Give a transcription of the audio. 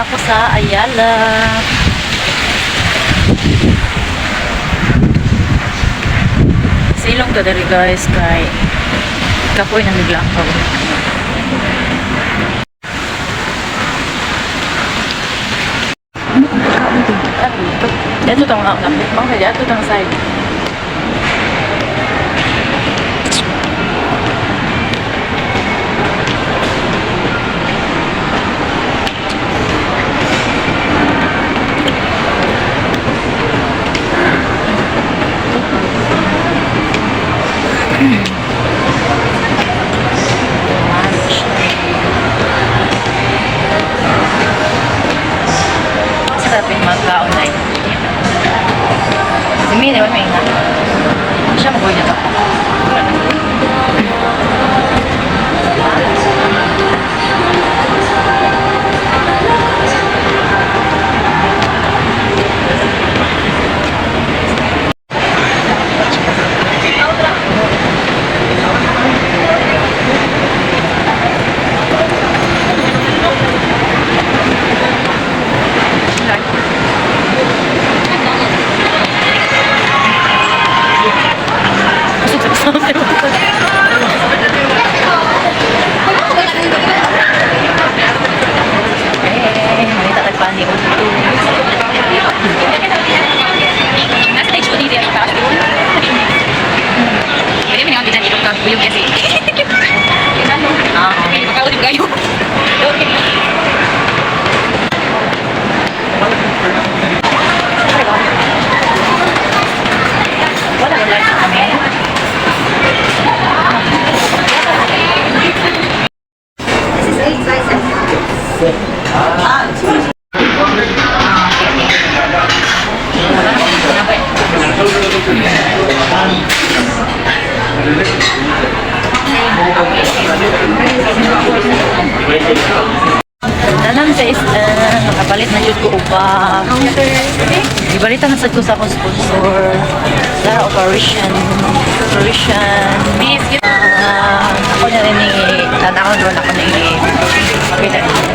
Na ako sa Ayala. Silong to diri, guys, kay kapoy na miglakaw. Dito tong okay, dito tong side. Sarapin magkaon na. Si Mia, di ba may nga? Siya mag na to. Eh, mangita tag pani udto. Nasa HOD din ang taas doon. Pwede mo nga dyan ilong kag buyog kasi. Ano? Ah, Okay, makaulib kayo. Okay. Wala wala kami. Tanan sa is nakapalit na jud ko og bag. Gibalitan na sad ko sa akong sponsor. Zara Operation. Operation. Miss, Ah, ako na rin ni tanaw doon ako ni pakita.